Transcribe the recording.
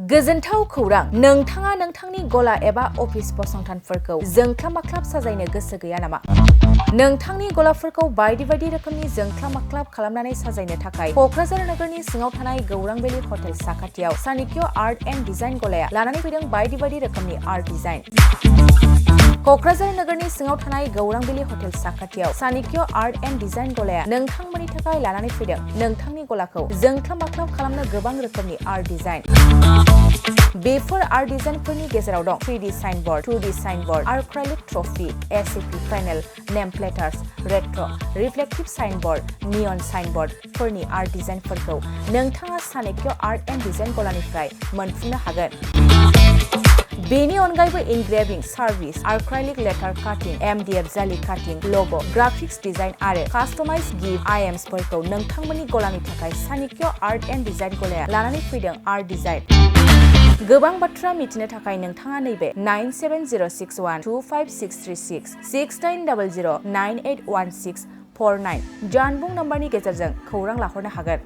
गोजोनथाव खौरां नोंथाङा नोंथांनि गला एबा अफिस फसंथानफोरखौ जोंख्लाब माख्लाब साजायनो गोसो गैया नामा? नोंथांनि गलाफोरखौ बायदि रोखोमनि जोंख्लाब माख्लाब खालामनानै साजायनो थाखाय क'क्राझार नोगोरनि सिङाव थानाय गौरां भेलि हटेल साखाथियाव चाणक्य आर्ट एन्ड डिजाइन गलाया लानानै फैदों बायदि रोखोमनि आर्ट डिजाइन। क'क्राझार नोगोरनि सिङाव थानाय गौरां भेलि हटेल साखाथियाव चाणक्य आर्ट एन्ड डिजाइन गलाया नोंथांमोननि थाखाय लानानै फैदों नोंथांनि गलाखौ जोंख्लाब माख्लाब खालामनो गोबां रोखोमनि आर्ट डिजाइन। बेफोर आर्ट डिजाइनफोरनि गेजेराव दं 3D signboard, 2D signboard, acrylic trophy, SAP panel, name प्लेटार्स, रेट्र', रिफ्लेक्टिभ साइनबोर्ड, नियन साइनबोर्डफोरनि आर्ट डिजाइनफोरखौ नोंथाङा चाणक्य आर्ट एन्ड डिजाइन गलानिफ्राय मोनफुंनो हागोन। बेनि अनगायैबो इनग्रेभिं सार्भिस, आर्क्राइलिक लेटार काटिं, एमडीएफ जालि काटिं, लग', ग्राफिक्स डिजाइन आरो कास्टमाइज गिफ्ट आइटेम्सफोरखौ नोंथांमोननि गलानि थाखाय चाणक्य आर्ट एन्ड डिजाइन गलाया लानानै फैदों आर्ट डिजाइन। गोबां बाथ्रा मिथिनो थाखाय नोंथाङा नैबे 9706125636 6900981649 जानबुं नम्बरनि गेजेरजों खौरां लाहरनो हागोन।